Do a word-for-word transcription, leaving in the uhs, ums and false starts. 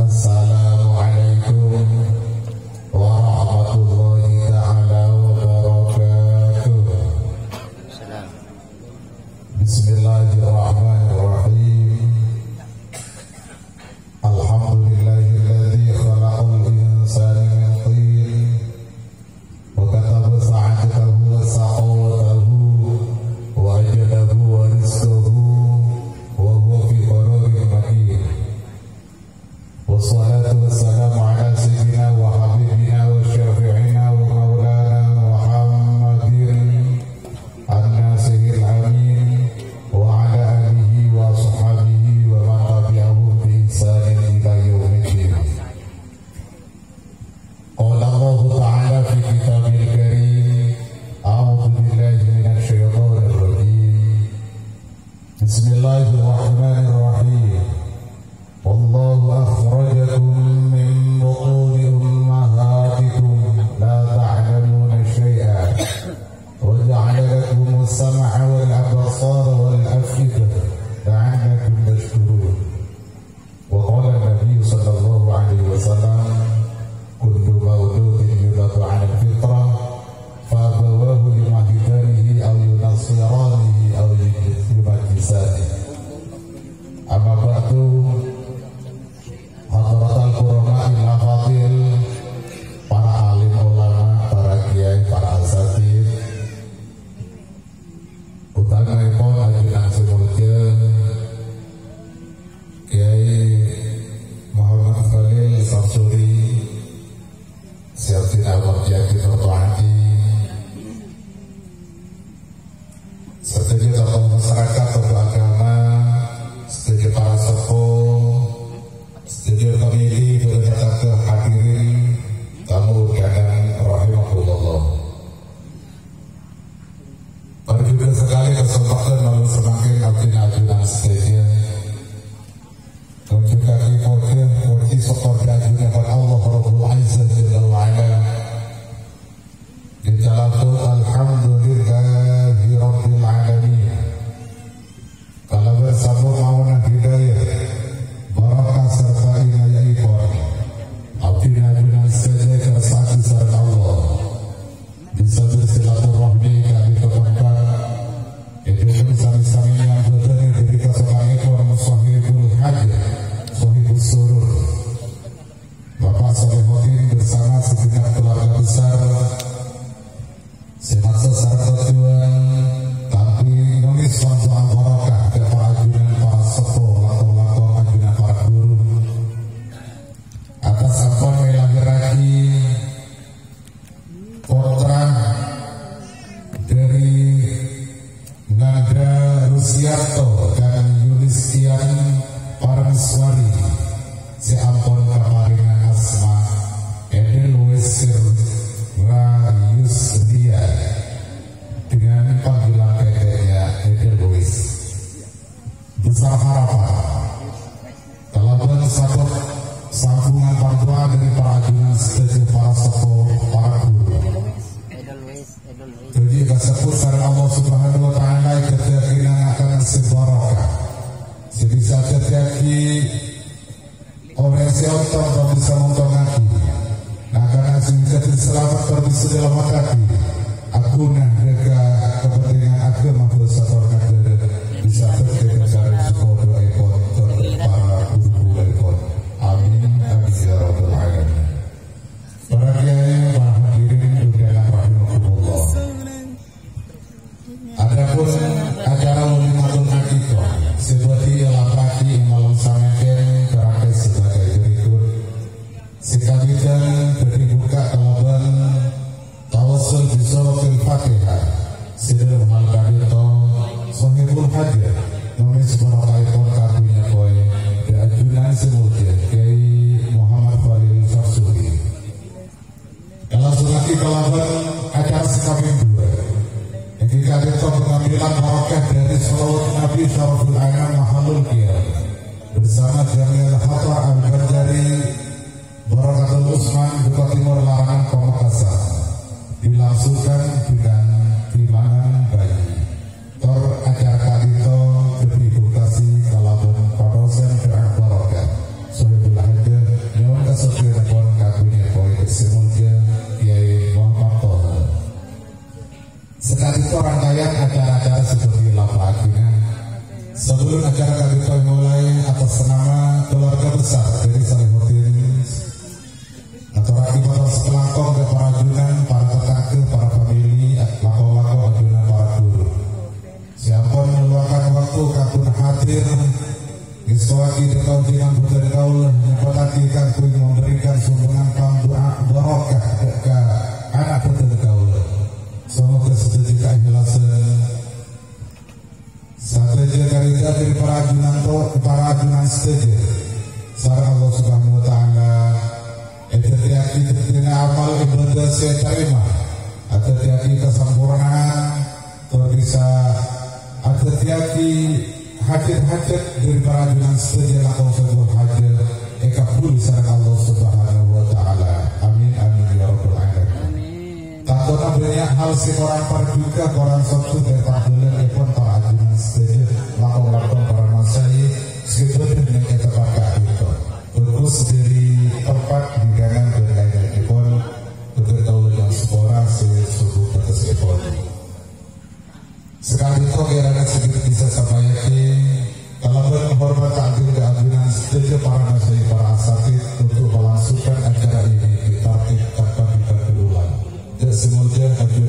Assalamualaikum warahmatullahi taala wabarakatuh. Bismillahirrahmanirrahim. Alhamdulillahilladzi khalaqal insana min tin, wa kataba sa'adatahu wa saqawatahu, wa ajadahu wa rizqahu, wa huwa fi qararin makin. Wassalatu wassalamu ala sayyidina wa habibina wa syafi'ina wa maulana Muhammadin an-nasihil amin, wa ala alihi wa ashabihi wa man tabi'ahum bi ihsanin ila yaumiddin. Qala Allahu ta'ala fi kitabil karim, a'udzu billahi minasy syaithanir rajim. Bismillahirrahmanirrahim. Wallahu akhrajakum min butuni ummahatikum la ta'lamuna syai'a, wa ja'ala lakumus sam'a wal absara wal af'idata la'allakum tashkurun. Wa qala Nabi sallallahu alaihi wasallam, "Kullu mauludin yuladu 'alal fitrah, fa abawahu yuhawwidanihi aw yunassiranihi aw yumajjisanihi." Amma ba'du, hadratal kurama il afadil, para alim ulama, para kiai, para asatidz, utamaèpon ajunan sè molja Kiai Muhammad Khalil Samsuri, sè abdhina abdhi mertuati, sadhâjâ tokoh masyarakat, tokoh agama, sadhâjâ para seppo, sadhâjâ komiti, bhâdhân sadhâjâ hadirin, tamu undangan rahimakumullah. Parjhughâ sakalè kasempadhân malem samangkèn abdhina ajunan sadhâjâ ngonjhughâghi pojhâ, pojhi, sokkor dhâ' ajunan ka Allah Rabbul Izzah Jalla wa Ala. Ècalabut, "Alhamdulillahi Rabbil Alamin." Kalabân sabâb mawana hidayah, barakah sarta inaya'èpon, abdhina ajunan sadhâjâ èkarsa'aghi sareng Allah. Bisa bersilaturahmi ka'dinto tempat. Èdhukung sami-sami nyambhâdhâni dhâri kasokanèpon Sohibul Hajat, Sohibus Surur, Bapak Solehuddin bersama segenap keluarga besar sè maksod sareng tujuan kaangghuy nolès do'a barokah ka para ajunan para seppo, langkong-langkong ajunan para ghuru. Atas ampon mèlahèrraghi pottra dhâri Nanda Rusiarto dan Yulistian Parmeswari sè ampon kaparèngan asma Edelweiss Sirra Yusria dengan panggilan pendeknya Edelweiss. Besar harapan kalabân sabâb sambhungan panthowa dhâri para ajunan sadhâjâ, para seppo, para ghuru. Dhâddhi kasebbhut sareng Allah Subhanahu wa Ta'ala èghâdhâ'âghi na'-kana' sè barokah, sè bisa dhâddhiyâghi orèng sè ontong tor bisa ngontongaghi. Na'-kana' sè bisa salamet tor bisa nyalamettaghi, aghuna dhâ' ka kapentingan aghâma, bhâsa tor naghârâ, bisa bhâkti dhâ' ka rèng seppo duwâ'èpon tor para ghuru-ghuruèpon. Amin, amin, ya rabbal alamin. Para kiai, para hadirin undangan rahimakumullah. Adapun acara walimatul aqiqah sè bhâdhi èlampa'aghi è malem samangkèn karangkè sebagai berikut. Sè kabidhân bhâdhi bukka' kalabân tawassul bi suratil Fatihah. Besar dari Salihuddin. Ngatorraghi mator sakalangkong ka para ajunan, para tatangghâ, para famili, lako-lako ajunan para ghuru. Sè ampon meluangkan waktu kaangghuy hadir, ngestowaghi dhâ' kaulâ, dhâ' kaulâ, nyempataghi kaangghuy memberikan sumbangan pambu'a barokah ka ana' bhâdhân kaulâ. Semoga sadhâjâ kaikhlasan, sadhâjâ karidhâ'ân dhâri para ajunan to-, para ajunan sadhâjâ sareng Allah Subhanahu wa Ta'ala èdhâddhiyâghi dhâddhiyâna amal ibadah sè ètarèma, èdhâddhiyâghi kasampornaan, tor bisa èdhâddhiyâghi hajat-hajat dhâri para ajunan sadhâjâ langkong sabur hajat èkabbhuli sareng Allah Subhanahu wa Ta'ala. Amin, amin, ya rabbal alamin. Tantona bânnya' hal sè korang parjhughâ, korang soksu, bân pangghâlâ'èpon para ajunan sadhâjâ, langkong-langkong para masyayikh sè bâdâ neng è tempat ka'dinto. Bhâghus dhâri tempat, hidangan, bân laèn-laènèpon, bhâdhân kaulâ jhâ' sapora sè sobung bâtessèpon. Saka'dinto kèrana sè ghi' bisa sampayyaghi, kalabân hormat ta'zim ka ajunan sadhâjâ para masyayikh, para asatidz untuk melangsungkan acara ini di tartib tanpa dipandu ulang. Jhâ' sè molja ajunan